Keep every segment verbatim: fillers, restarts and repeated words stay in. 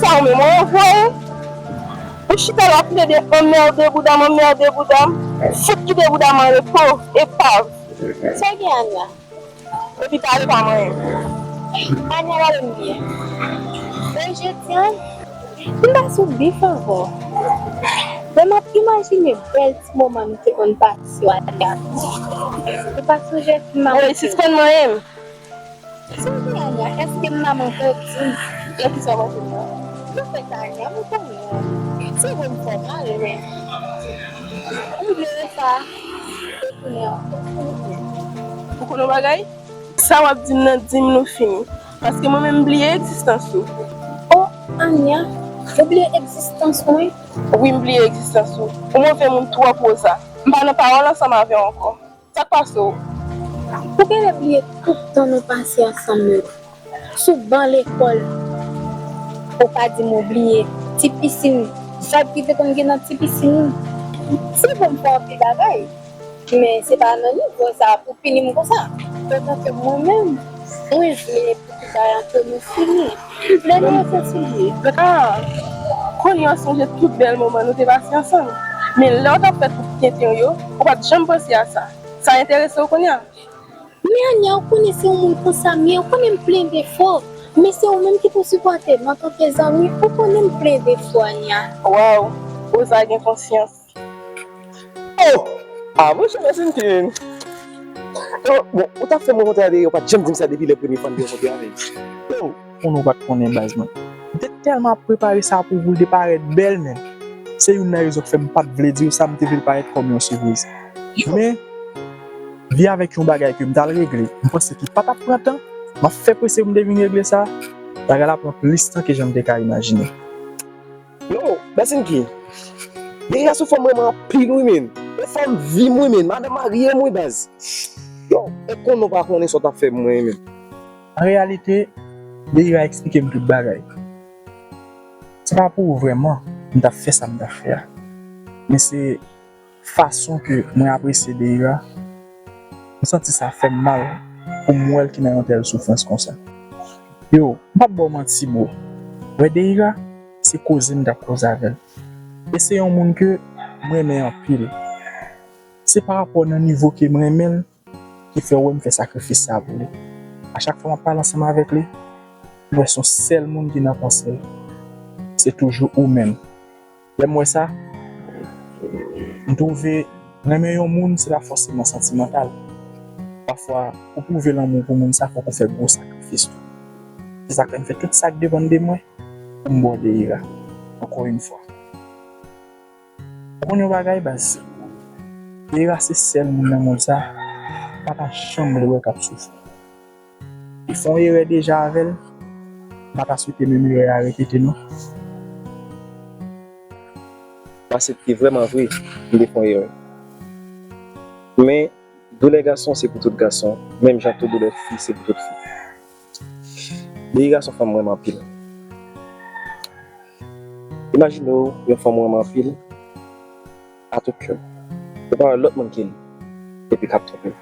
Sa ou menm, ou anvoye? Ou chita la plede anmède bouda m, anmède bouda m. Fout kite bouda m an repo, epav. Sa gen Ania? Epi pale pa mwen. Anya, pale m byen. Mwen jodi an, m pa sou bif ankò. Lè m ap imajine bèl ti moman nou te konn pase yo Anya. Ou pa sonje si m manman. Woy, sispann manyen m. Sonje Anya, èske m manman ou di m nan kisa w pase m nan? Mwen fè sa Anya, mwen konnen. Se vre m fè w mal, men m bliye sa. Ou konnen yon bagay? Sa w ap di m nan, di m nou fini. Paske mwen menm m bliye egzistans ou. Oh, Anya, ou bliye egzistans mwen? Wi, m bliye egzistans ou. Ou move moun twòp, Rosa. M pa nan pawòl ansanm avè w ankò. Sa k pase w? Ou genlè bliye tout tan nou pase ansanm yo. Sou ban lekòl. Ou ka di m ou bliye ti pisin, vibe ki te konn gen nan ti pisin. Se bon pou anpil bagay. Men se pa nan nivo sa pou pini m konsa. Pandan ke mwen menm, mwen vle pou tout bagay ant nou fini. M vle nou rekonsilye. Mwen ka konnen w sonje tout bèl moman nou te pase ansanm. Men lè w t ap fè tout tenten w yo, ou pa t janm panse a sa. Sa enterese w kounye a? Men Anya, ou konnen se yon moun konsa m ye, ou konnen m plen defo. Men se ou menm ki pou sipòte m antanke zanmi, ou konnen m plen defo, Anya. Waw, Rosa gen konsyans. Oh! Ah, monchè, Masenkin. Oh, bon, ou t ap fè m remonte a dèyè, ou pa t janm di m sa depi lè premye fwa n te rankontre avè l. Oh, konnen ou pa t konnen baz mwen. M te tèlman ap prepare sa pou ou, pou l te parèt bèl, men se youn nan rezon k fè m pa t vle di w sa, m te vle l parèt kòm yon sipriz. Men, li avèk yon bagay ke m t al regle, m panse ki pa t ap pran tan, m ap fè prese pou m te vin regle sa, bagay la pran plis tan ke jan m te ka imajine. Yo, Masenkin, Deira se yon fanm m renmen anpil wi, men. E fanm vi m wi, men. Madanm marye m wi, baz. Yo, e konnen w pa konnen sa w t ap fè pou mwen, men. An reyalite, Deira eksplike m tout bagay. Se pa pou ou vrèman m t ap fè sa m t ap fè a. Men se fason ke mwen apresye Deira, m santi sa fè m mal pou m wè l ki nan yon tèl soufrans konsa. Yo, m p ap ba w manti, bro. Wè Deira, se koze m t ap koze avè l. E se yon moun ke m renmen anpil. Se pa rapò nan nivo ke m renmen l ki fè w wè m fè sakrifis sa pou li. A chak fwa m ap pale ansanm avèk li, m wè se yon sèl moun ki nan panse l. Se toujou ou menm. Lè m wè sa, m twouve renmen yon moun, se pa fòseman santimantal. Pafwa, pou pwouve lanmou pou moun sa, fòk ou fè gwo sakrifis tou. Se sa k fè m fè tout sa k depann de mwen pou m ba w Deira, ankò yon fwa. Ou konn yon bagay, baz? Deira se sèl moun nan mond sa m pa ta janm vle wè k ap soufri. Li fè yon erè deja avè l, m pa ta swete menm erè a repete non. M aksepte vrèman vre, m te fè yon erè. Men, doulè gason se pou tout gason, menm jan tou doulè fi se pou tout fi. Deira se yon fanm m renmen anpil. Imajine w yon fanm ou renmen anpil, a tout kè w. Ou pa wè lòt moun ke li, epi k ap twonpe w.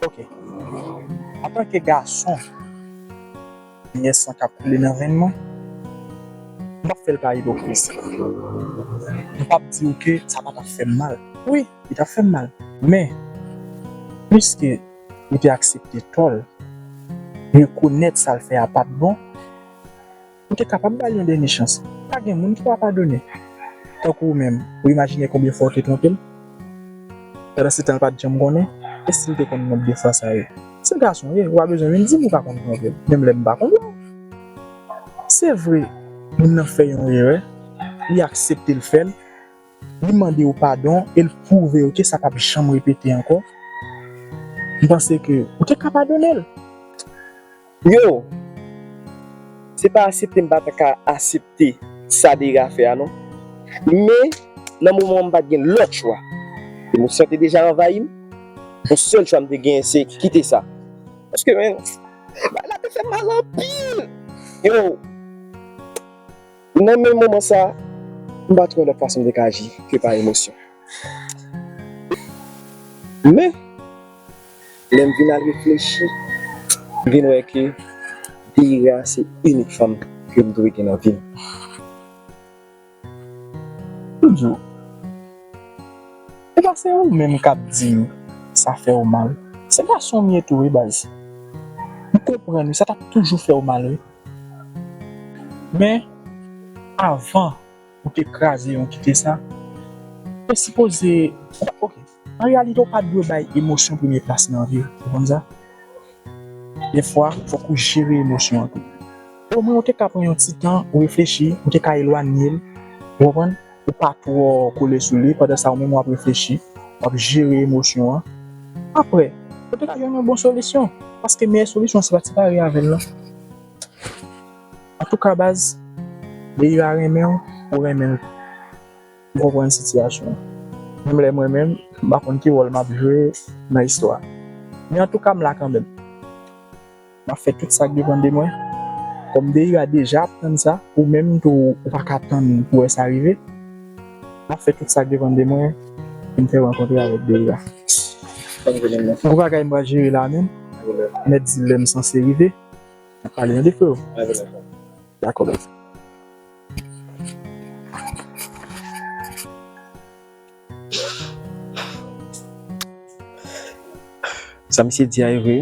Ok. Antanke gason, m gen san k ap koule nan venn mwen, m p ap fè l pa ipokriz. M p ap di w ke sa pa t ap fè m mal. Wi, li t ap fè m mal. Men, piske ou te aksepte tò l, rekonèt sa l fè a pa t bon, ou te kapab ba l yon dènye chans. Pa gen moun ki pa padone. Tankou ou menm, ou imajine konbyen fwa ou te twonpe l? Pandan se tan l pa t janm konnen, e si l te konn nonb de fwa sa yo? Se gason w ye, ou pa bezwen vin di m ou pa konn twonpe l, menm lè m pa konn wè w. Se vre, moun nan fè yon erè, li aksepte l fè l, li mande w padon e l pwouve w ke sa p ap janm repete ankò, m panse ke ou te ka padone l. Yo, se pa aksepte m pa ta ka aksepte sa Deira fè a non. Men, nan moman an m pa t gen lòt chwa. Emosyon te deja anvayi m. Yon sèl chwa m te genyen se kite sa. Paske, men, bagay la te fè m mal anpil. Yo, nan menm moman sa, m pa t wè lòt fason m te ka aji ke pa emosyon. Men, lè m vin al reflechi, m vin wè ke m Deira se inik fanm ke m dwe gen nan vi m. M di w, e pa se ou menm k ap di m sa fè w mal. Se gason m ye tou wi baz. M konprann wi, sa t ap toujou fè w mal wi. Men, avan ou te kraze yon kite sa, ou te sipoze, ok, an reyalite ou pa dwe bay emosyon premye plas nan vi w, ou konn sa? Defwa, fòk ou jere emosyon an tou. Omwen ou te ka pran yon ti tan, ou reflechi, ou te ka elwanye l, ou konprann? Ou pa twò kole sou li, pandan sa ou menm w ap reflechi, w ap jere emosyon an. Apre, ou te ka jwenn yon bon solisyon, paske meyè solisyon se pa separe avè l non. Antouka baz, Deira renmen w, ou renmen l tou. M konprann sitiyasyon an. Menm lè mwen menm, m pa konn ki wòl m ap jwe nan istwa a. Men antouka m la kanmenm. M ap fè tout sa k depann de mwen. Kòm Deira deja ap tann sa, ou menm tou ou pa ka tann pou wè sa rive. M ap fè tout sa k depann de mwen pou m fè w rankontre avèk Deira. Gwo bagay m pral jere la menm. Mèt di lè m sanse rive. N ap pale tande freo. Dakò bèl. Sa misye di a e vre.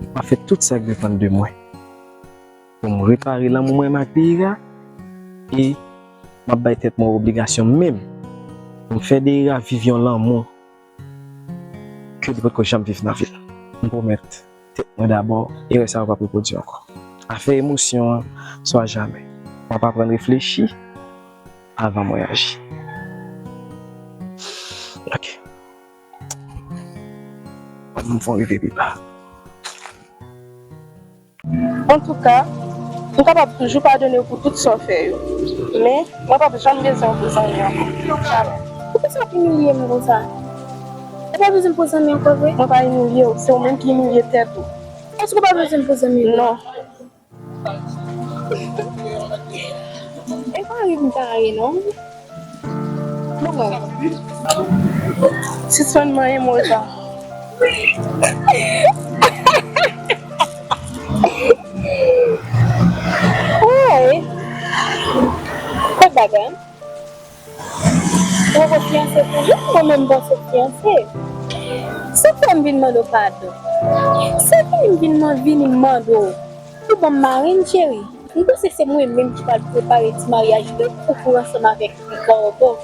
M ap fè tout sa k depann de mwen pou m repare lanmou mwen ak Deira e m ap bay tèt mwen obligasyon menm pou m fè Deira viv yon lanmou ke li potko janm viv nan vi l. M pwomèt tèt mwen dabò, erè sa yo p ap repwodui ankò. Afè emosyon an, swa jamè. M ap aprann reflechi avan mwen aji. Ok. Ban m fè yon rive pi ba. Antouka, m kapab toujou padone w pou tout sa w fè yo. Men, mwen p ap janm bezwen w pou zanmi ankò. Jamè. Poukisa w ap imilye m konsa? Ou pa bezwen m pou zanmi ankò vre? Mwen pa imilye w, se ou menm ki imilye tèt ou. Èske w pa bezwen m pou zanmi vre? Non. E pa ri m ta ri non. Bon, sispann manyen m, Rosa. Woy! Kot bagay? Ou poko fiyanse toujou? Mwen menm m panse w fiyanse. Sa fè m vin mande w padon. Sa fè m vin man-, vini mande w pou ban m marenn, cheri. M panse se mwen menm ki pral prepare ti maryaj de koukouy ansanm avèk Ricardo.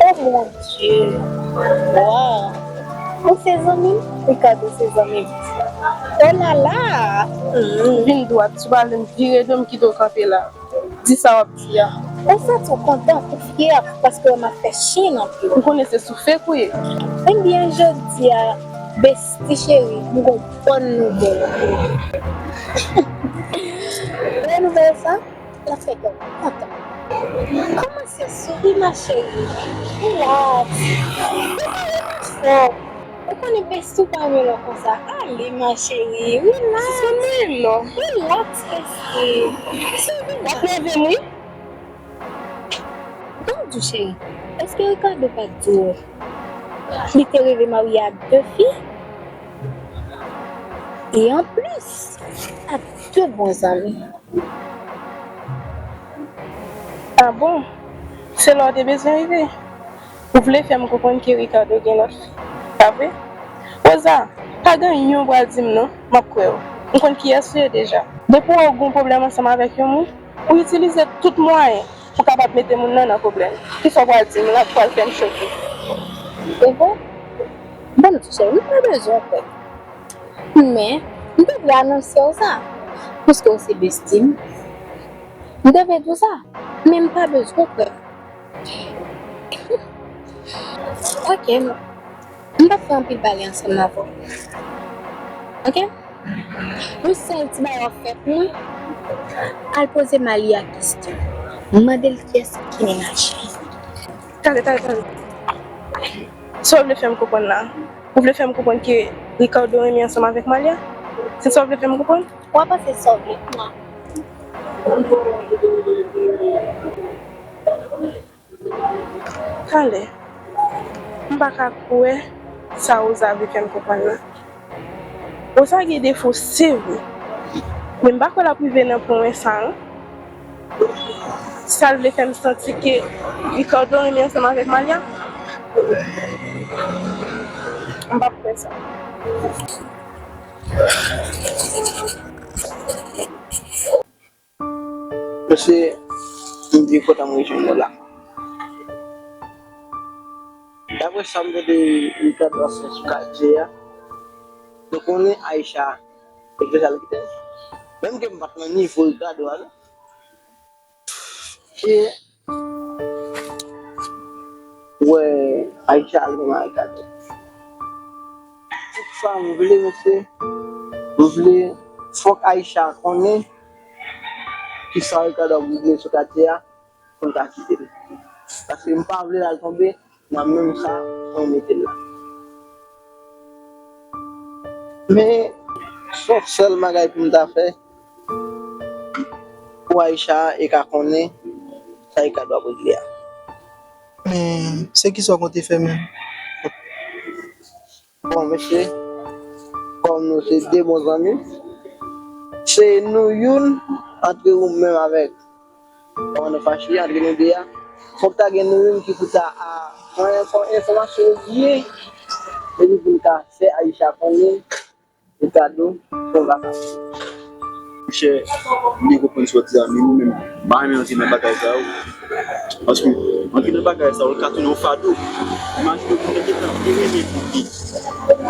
Oh mon Dieu! Waw! Ou se zanmi m? Ricardo se zanmi m. Oh la la! Hmm. Vin dwat, si w pa vle m vire do m kite w kanpe la. Di sa w ap di a. Ou santi w kontan, ou fyè paske w ap fè chen nan pye w. M konnen se sou fake ou ye. Ebyen, jodi a, besti cheri, m gon bòn nouvèl pou ou. Wè nouvèl sa? L ap fè kè w kontan. Kòmanse souri, ma chérie. Relax. Ou pa anfòm. Ou konnen besti w pa renmen lè w konsa. Ale, ma chérie. Relax. Sispann mouye m non. Relax, besti. W ap nève m, wi. Ban m di w, cheri, èske Ricardo pa t di w li te reve marye ak de fi? E anplis, ak de bon zanmi. Ah bon? Se la w te bezwen rive? Ou vle fè m konprann ke Ricardo gen lòt fi, pa vre? Rosa, pa gen anyen w pral di m non, m ap kwè w. M konn kiyès ou ye deja. Depi w wè w gen yon pwoblèm ansanm avèk yon moun, ou itilize tout mwayen pou kapab mete moun nan nan pwoblèm. Kisa w pral di m la k pral fè m choke? E vre? Bon, ti cheri, m pa bezwen kwè. Men, m te vle anonse w sa, piske w se besti m. M te vle di w sa, men m pa bezwen kwè. Ok, m p ap fè anpil pale ansanm avè w. Ok? Yon sèl ti bagay w ap fè pou mwen, al poze Malia kesyon. Mande l kiyès ki mennaj li. Tande, tande, tande. Sa w vle fè m konprann la? Ou vle fè m konprann ke Ricardo renmen ansanm avèk Malia? Se sa w vle fè m konprann? W a panse sa w vle. Talè, m pa ka kwè sa Rosa vle fè m konprann la. Rosa gen defo, se vre. Men m pa kwè l ap rive nan pwen sa, non. Sa l vle fè m santi ke Ricardo renmen ansanm avèk Malia? M p ap fè sa. Mesye, m byen kontan m rejwenn nou la. Daprè sa m tande Ricardo ap fè sou katye a, nou konnen Aisha, e deja l kite l. Menm ke m pa t nan nivo Ricardo a, non. E wè Aisha al renmen Ricardo. Tout sa m vle, mesye, m vle fòk Aisha konnen kisa Ricardo ap regle sou katye a pou l ka kite l. Paske m pa vle l al tonbe nan menm sa mwen mete l la. Men, se yon sèl bagay pou m ta fè pou Aisha e ka konnen sa Ricardo ap regle a. Men, se kisa w konte fè menm? Bon, mesye, kòm nou se de bon zanmi, se nou youn antre ou menm avèk Kòman nou fache antre nou de a? Fòk ta gen nou youn ki pou ta a pran enfò- enfòmasyon yo byen, epi pou n ka fè Aisha konnen Ricardo se yon vakabon. Monchè, m byen konprann sa w di a, men mwen menm, m pa renmen antre nan bagay sa yo. Paske antre nan bagay sa yo, l ka tounen yon fado. Imajine w, moun nan gentan byen renmen pou li.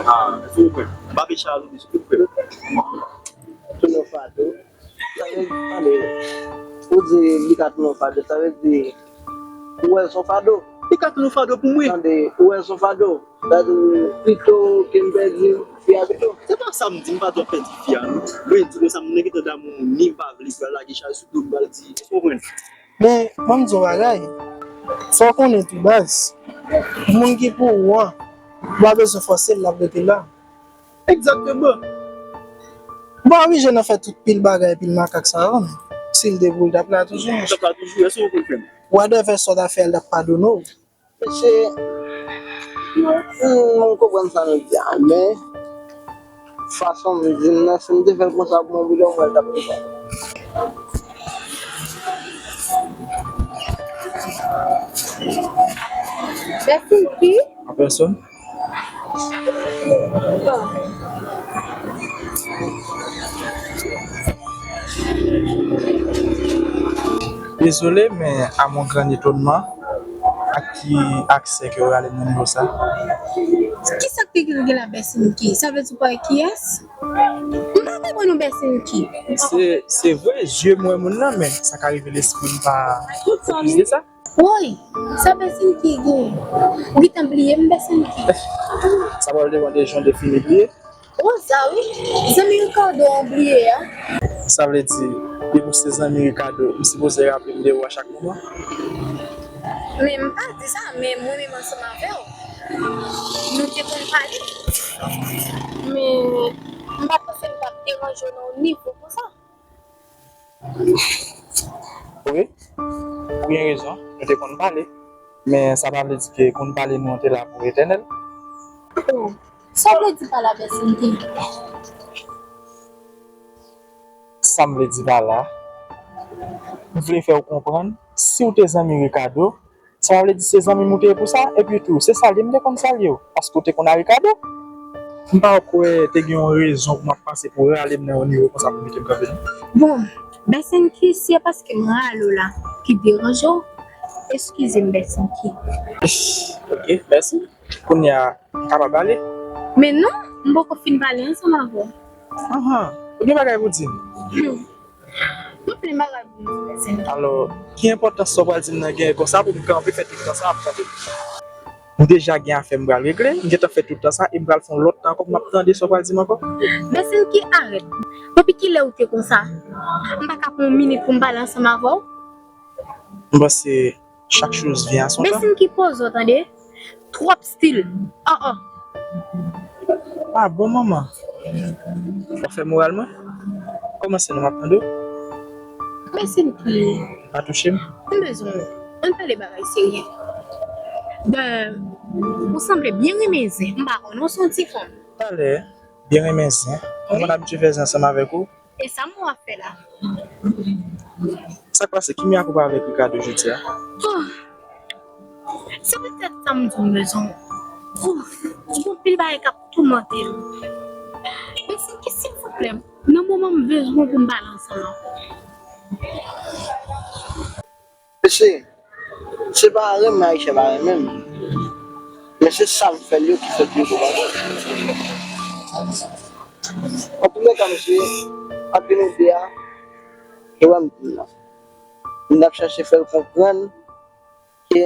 Ah, èske w konprann? M pa vle chalou, men èske w konprann? Tounen yon fado. Sa vle di, tande, ou di li ka tounen yon fado, sa vle di, ou wè l se yon fado? Li ka tounen yon fado pou mwen. Tande, ou wè l se yon fado, sa vle di, pito ke m pèdi fi a pito. Se pa sa m di, m pa di w ap pèdi fi a, non. Mwen di konsa, moun nan gentan damou, ni m pa vle, pral lage chay sou do, pral di, èske w konprann? Men, ban m di w yon bagay, fò w konnen tou baz, moun ki pou ou an, ou pa bezwen fòse l, l ap rete la. Egzakteman. Bon, oblije nan fè tout pil bagay, pil makak sa yo, men si l te pou l t ap la toujou, monchè. T ap la toujou, èske w konprann? Whatever sa w ta fè a, l t ap padone w. Mesye, m konprann sa nou di a, men fason m di l nan, si m te fè l konsa pou mwen, m wè l t ap konsa. Bèsini ki? An pèsòn. Désolé, mais à mon grand étonnement, ak ki aksè ke w rale m nan nivo sa? Kisa k te gen la, Bèsini ki? Sa vle di w pa wè kiyès? M pa konprann ou, Bèsini ki. Se, se vre, zye m wè moun nan, men sa ka rive lespri m pa fokize sa. Woy, sa Bèsini ki gen? Ou gentan bliye m, Bèsini ki? Sa pral depann de jan w defini bliye. Rosa, wi. Zanmi Ricardo an bliye a. Sa vle di, depi w se zanmi Ricardo, m sipoze raple m de ou a chak moman? Men m pa di sa, men mwen menm ansanm avè w, nou te konn pale. Men m pa panse m t ap deranje w nan yon nivo konsa. Wi, ou gen rezon, nou te konn pale, men sa pa vle di ke konn pale nou an te la pou etènèl. Oh, sa w vle di pa la, Bèsini ki? Sa m vle di pa la, m vle fè w konprann, si w te zanmi Ricardo, sa pa vle di se zanmi m ou te ye pou sa, epi tou, se salye m te konn salye w, paske w te konn a Ricardo. M pa kwè te gen yon rezon pou m ap pase pou rale m nan yon nivo konsa pou mete m kanpe non. Bon, Bèsini ki, si se paske m rale w la ki deranje w, eskize m, Bèsini ki. Ok, mèsi. Kounye a, m kapab ale? Men non, m poko fin pale ansanm avè w. Anhan, ou gen bagay pou di m? Hmm. M plen bagay pou m di w, Bèsini ki. Alò, ki enpòtans sa w pral di m nan gen konsa pou m kanpe fè tout tan sa ap tande? M deja gen afè m pral regle, m gentan fè tout tan sa e m pral fè yon lòt tan ankò pou m ap tande sa w pral di m ankò. Bèsini ki, arèt. Depi kilè ou te konsa? M pa ka pran yon minit pou m pale ansanm avè w? M panse chaque chose vient à son temps. Bèsini ki, poze w tande. Twòp stil. An an. Ah bon, manman. W ap fè moral mwen? Kòmanse non, m ap tande w. Bèsini ki. Pa touche m. M bezwen w. Ann pale bagay serye. Ben, ou sanble byen renmen zen. M pa konnen, ou se yon ti fanm. Talè, Byen renmen zen. Mwen konn abitye fè zen ansanm avèk ou. E sa mwen ap fè la? Sa k pase? Ki mirak ou pa avèk Ricardo jodi a? Oh, se poutèt sa m di w m bezwen w. Oh, gon pil bagay k ap toumante m. Mesye, silvouplè, nan moman m bezwen w pou m pale ansanm avè w. Mesye, se pa renmen Aisha pa renmen m. Men se sa m fè l yo ki fè l pye gwo papa. Antoulèka, mesye, ant nou de a, e wè m di l nan. M t ap chache fè l konprann ke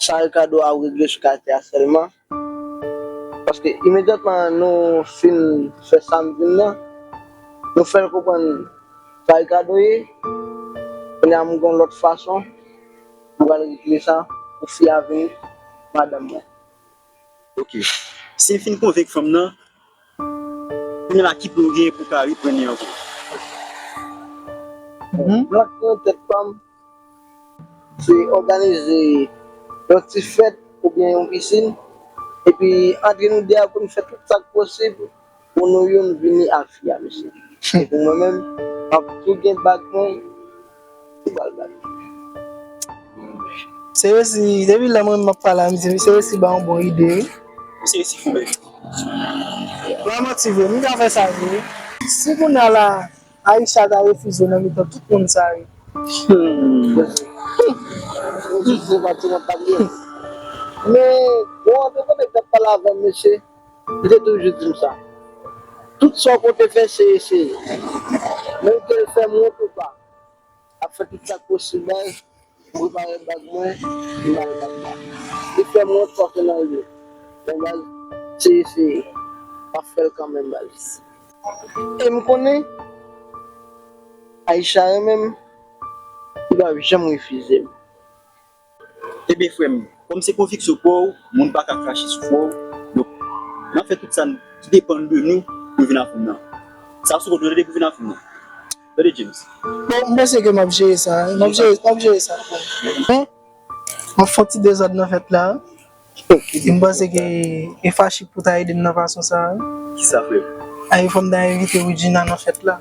sa Ricardo ap regle sou karatè a sèlman. Paske imedyatman nou fin fè sa m di l nan, nou fè l konprann sa Ricardo ye. Kounye a m gen yon lòt fason m pral regle sa pou fi a vin madanm mwen. Ok. Si l fin konvenk fanm nan, kounye a la ki plan w genyen pou w ka reprann li ankò? Plan ki nan tèt pa m, se òganize yon ti fèt oubyen yon pisin. Epi antre nou de a pou n fè tout sa k posib pou nou youn vini ak fi a, mesye. Epi mwen menm, m ap tou gen bag mwen, m pral ba li. Se resi, depi lè mwen menm m ap pale a misye, misye resi ba yon bon ide wi. Se resi fou bèl. Pa manti vre, m ka fè sa vre wi. Si kounye a la, Aisha ta refize w nan mitan tout moun sa yo. Ou di se pa ti nan pale. Men bon, antre konnen k ap pale avè m, mesye, li te toujou di m sa. Tout sa w konte fè, se eseye. Menm ke l fè m wont ou pa, ap fè tout sa k posib, baz, m prepare bag mwen, m ba l bag la. Li fè m wont, fòk nan lye. Men baz, se eseye. M ap fè l kanmenm, baz. E m konnen Aisha renmen m, li p ap janm refize m. Ebyen, frè m, kòm se konviksyon pa w, moun pa ka krache sou frè w. Donk, n ap fè tout sa ki depann de nou pou vin ak fanm nan. Sa sou kont nou, tande, pou vin ak fanm nan. Tande, James. Bon, m panse ke m ap jere sa, wi. M ap jere, m ap jere sa. Bon. M ap fè yon ti dezòd nan fèt la. M panse ke e Fachi pou ta ede m nan fason sa a. Kisa, frè m? Ay, fò m ta envite Regina nan fèt la.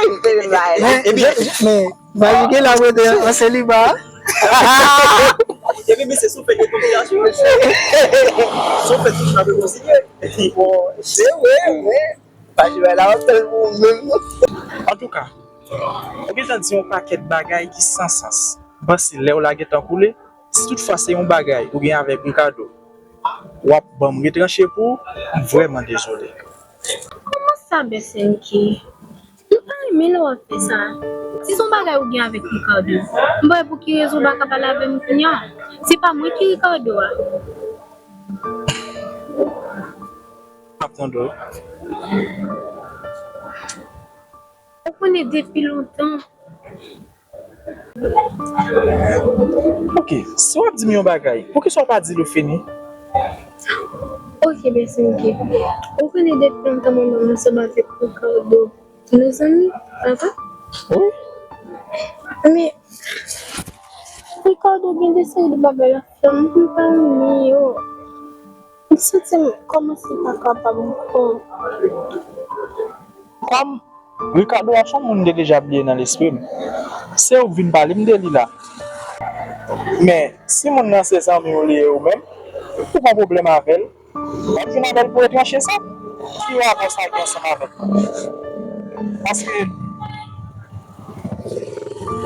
M te vin la. Men, men, Fachi gen la kote an seliba. Epi, mesye, sou fèt de konpilasyon. Sou fèt tout sa pou konsidere. Bon, se vre, men Fachi bay la, w ap fè l pou ou menm. Antouka, ou gentan di yon pakèt bagay ki san sans. M panse lè w la gentan koule, si toutfwa se yon bagay ou gen avèk Ricardo, w ap ban m retranche pou ou, m vrèman dezole. Kòman sa, Bèsenki? M pa renmen lè w ap fè sa. Si se yon bagay ou gen avèk Ricardo, m pa wè pou ki rezon w pa ka pale avè m kounye a. Se pa mwen ki Ricardo a. M ap tande w. Ou konnen depi lontan. Ok, si w ap di m yon bagay, poukisa w pa di l ou fini? Ok, Bèsenki. Ou konnen depi lontan mwen menm ansanm avèk Ricardo, nou zanmi, pa vre? Wi. Men, Ricardo gen de seri de bagay l ap fè m, m pa renmen yo. M santi m kòmanse pa kapab ankò. Kòm Ricardo a se yon moun m te deja bliye nan lespri m. Se ou k vin pale m de li la. Men, si moun nan se zanmi w li ye ou menm, ou pa pwoblèm avè l, w ap jwenn avè l pou retranche sa. Ki rapò sa gen ansanm avè m? Paske,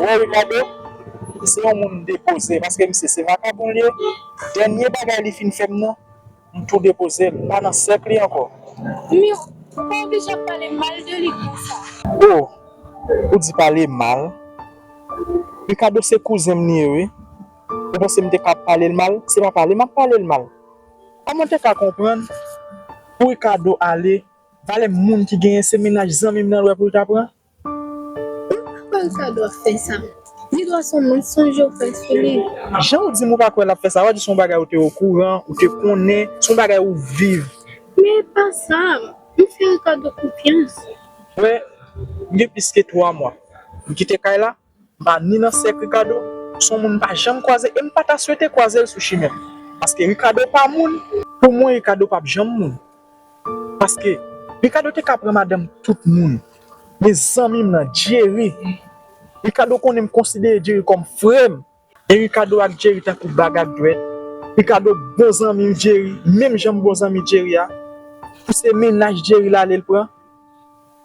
wè, Ricardo, se yon moun depoze, paske misye se vakabon li ye. Dènye bagay li fin fè m nan, m tou depoze l, m pa nan sèk li ankò. Men, ou pa oblije ap pale mal de li konsa. Oh, ou di pale mal? Ricardo se kouzen m li ye, wi. Ou panse m te ka pale l mal? Se pa pale m ap pale l mal. Kòman w te ka konprann pou Ricardo ale, valè moun ki genyen se mennaj zanmi m nan l wè pou l ta pran? Papa Ricardo ap fè sa. Li dwe se yon mansonj yo fè sou li. Jan ou di m ou pa kwè l ap fè sa, w a di se yon bagay ou te okouran, ou te konnen, se yon bagay ou viv. Men e pa sa, m fè Ricardo konfyans. Wè, m gen plis ke twa mwa m kite kay la, m pa ni nan sèk Ricardo, se yon moun m pa janm kwaze e m pa ta swete kwaze l sou chimen m. Paske Ricardo pa moun, pou mwen Ricardo p ap janm moun. Paske Ricardo te ka pran madanm tout moun. Men zanmi m nan, Jerry. Ricardo konnen m konsidere Jerry kòm frè m. E Ricardo ak Jerry tankou bag ak dwèt. Ricardo bon zanmi Jerry, menm jan m bon zanmi Jerry a. Pou se mennaj Jerry l ale l pran.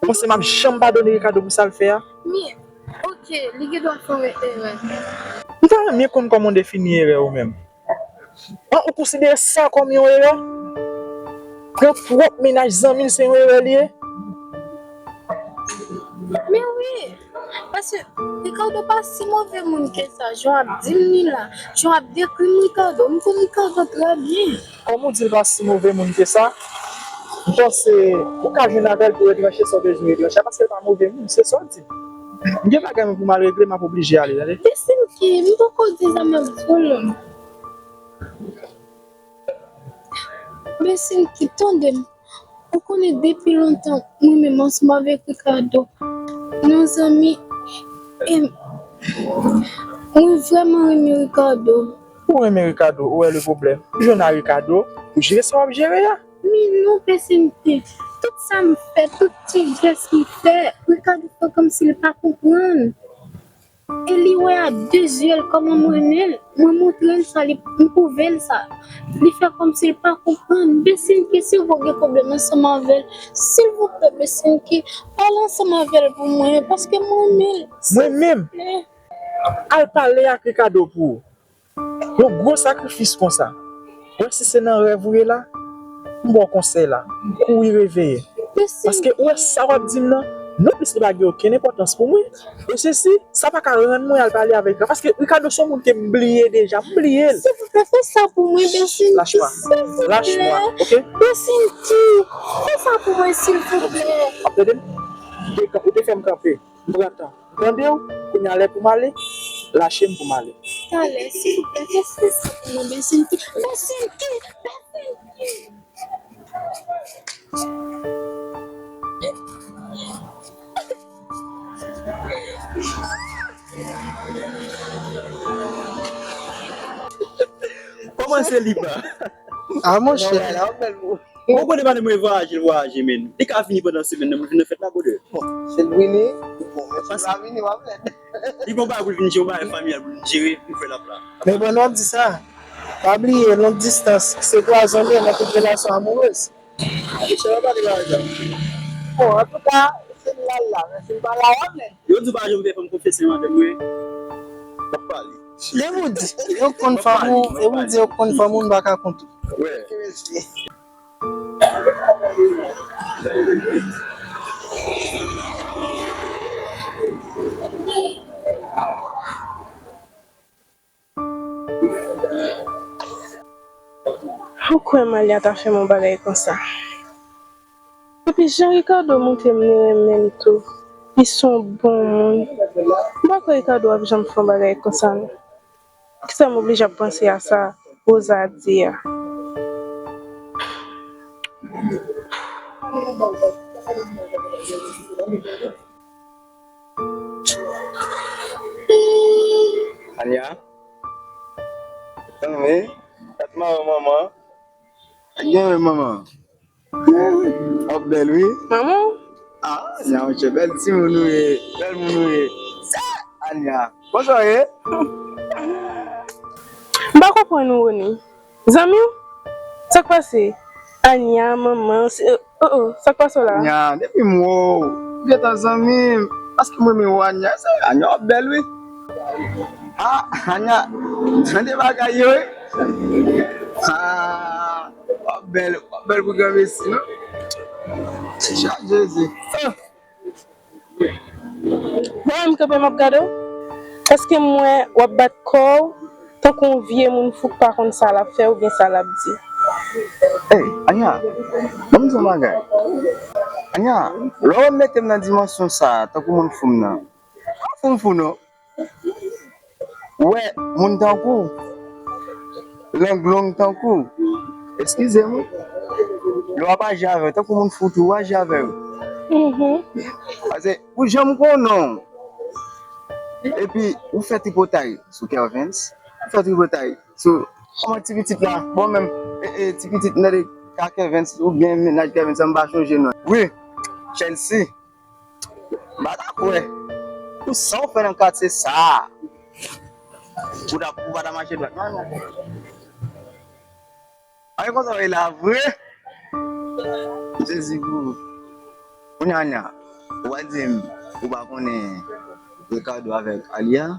Ou panse m ap janm padone Ricardo pou sa l fè a? Men, oke, li gen dwa fè yon erè. M ta renmen konn kòman w defini erè ou menm. An, ou konsidere sa kòm yon erè? Pran pwòp mennaj zanmi l se yon erè li ye? Men wi, paske Ricardo pa si move moun ke sa. Jan w ap di m li la, jan w ap dekri m Ricardo, m konn Ricardo trè byen. Kòm ou di l pa si move moun ke sa, m panse ou ka jwenn avè l pou retranche sa w bezwen retranche a, paske l pa move moun, se sa w di. M gen bagay mwen pou m al regle, m ap oblije ale, tande. Besinki, m poko di sa m ap di w non. Besinki, tande m. Ou konnen depi lontan, mwen menm ansanm avèk Ricardo, nou zanmi, e mwen vrèman renmen Ricardo. Ou renmen Ricardo, ou wè le pwoblèm. Ou jwenn a Ricardo, ou jere sa w ap jere a. Men non, Besinki, tout sa m fè, tout ti jès m fè, Ricardo fè kòmsi l pa konprann. E li wè a de zye l kòman m renmen l. Mwen montre l sa, li, m pwouve l sa. Li fè kòmsi l pa konprann. Besinki, si w gen pwoblèm ansanm avè l, silvouplè, Besinki, pale ansanm avè l pou mwen, paske m renmen l. Mwen menm? Silvouplè. Al pale ak Ricardo pou ou. Yon gwo sakrifis konsa. Ou wè si se nan rèv ou ye la, m ba w konsèy la. Kouri reveye. Paske ou wè sa w ap di m nan, nonplis li pa gen okenn enpòtans pou mwen. E sesi, sa pa ka rann mwen al pale avèk Ricardo. Paske Ricardo se yon moun ke m bliye deja. M bliye l. Silvouplè, fè sa pou mwen, Besinki. Lach mwa. Lach mwa, oke? Besinki, fè sa pou mwen, silvouplè. W ap tande m? Ou te, ou te fè m kanpe. M pran tan. M tande w, kounye a lè pou m ale, lache m pou m ale. Talè, silvouplè, fè, fè sa pou mwen, Besinki. Besinki, Besinki. Kòman se li pa? A, monchè. Ou konnen pa mwen vwayaje, l vwayaje, men. Li ka vini pandan semèn nan, pou l vin nan fèt la, brother. Bon, se l vini. Bon, men si l pa vini, w ap lèd. Li gon bagay pou l vin jere, yon bagay familyal pou l vin jere, pou l fè l ap la. Men bon, nou ap di sa. Pa bliye, long distans, se pwazon li ye nan tout relasyon amourez. Monchè, pa pale bagay sa. Bon, antouka, se m l al la, men si m pa la, w ap lèd. Yo di w pa janm fè fanm konfyans, se madanm mwen. M ap pale. Depi w di, yo konn fanm ou, depi w di yo konn fanm ou, nou pa ka kont ou. Wè. Ou kwè Malia ta fè m yon bagay konsa? Epi jan Ricardo montre m li renmen m tou, li se yon bon moun. M pa kwè Ricardo ap janm fè yon bagay konsa non. Poukisa m oblije ap panse a sa Rosa di a? Ania? Wi, gad manman, manman. Gad manman. W ap bèl, wi. Manman? Ah, Ania, monchè, bèl timoun ou ye. Bèl moun ou ye. Ania, kòman w ye? M pa konprann ou, Rony. Zanmi w? Sa k pase? Ania, manman, se, oh, oh, sa k pase w la? Ania, depi m wè w, ou gentan zanmi m. Paske m renmen w, Ania. Se Ania, w ap bèl, wi. Ah, Ania, tande bagay yo, wi. Ah, w ap bèl, w ap bèl pou granmesi, non? Jezi. Ah. Wè, m kanpe, m ap gade w. Èske m wè w ap bat kò w tankou yon vye moun fou k pa konn sa l ap fè oubyen sa l ap di? Ey, Ania, ban m di w yon bagay. Ania, lè w mete m nan dimansyon sa a, tankou moun fou m nan, m pa fou m fou non. Ou wè, moun tankou w, lang long tankou w, eskize m wi, lè w ap aji avè yo, tankou moun fou tou, w aji avè yo. Mhm. Paske, pou jan m konnen w, epi ou fè tripotay sou Kervens, ou fè tripotay sou, kòman ti pitit la, bon menm, e, e, ti pitit, tande, Ka Kevens, oubyen mennaj Kevens, m pa chonje non. Wi, Chelsea. M pa ta kwè. Pou sa w fè nan katye sa a, ou ta, ou pa ta mache dwat non. Ay, konsa w ye la vre. M sezi pou ou. Kounye a, ou pa di m, ou pa konnen Ricardo avèk Alia?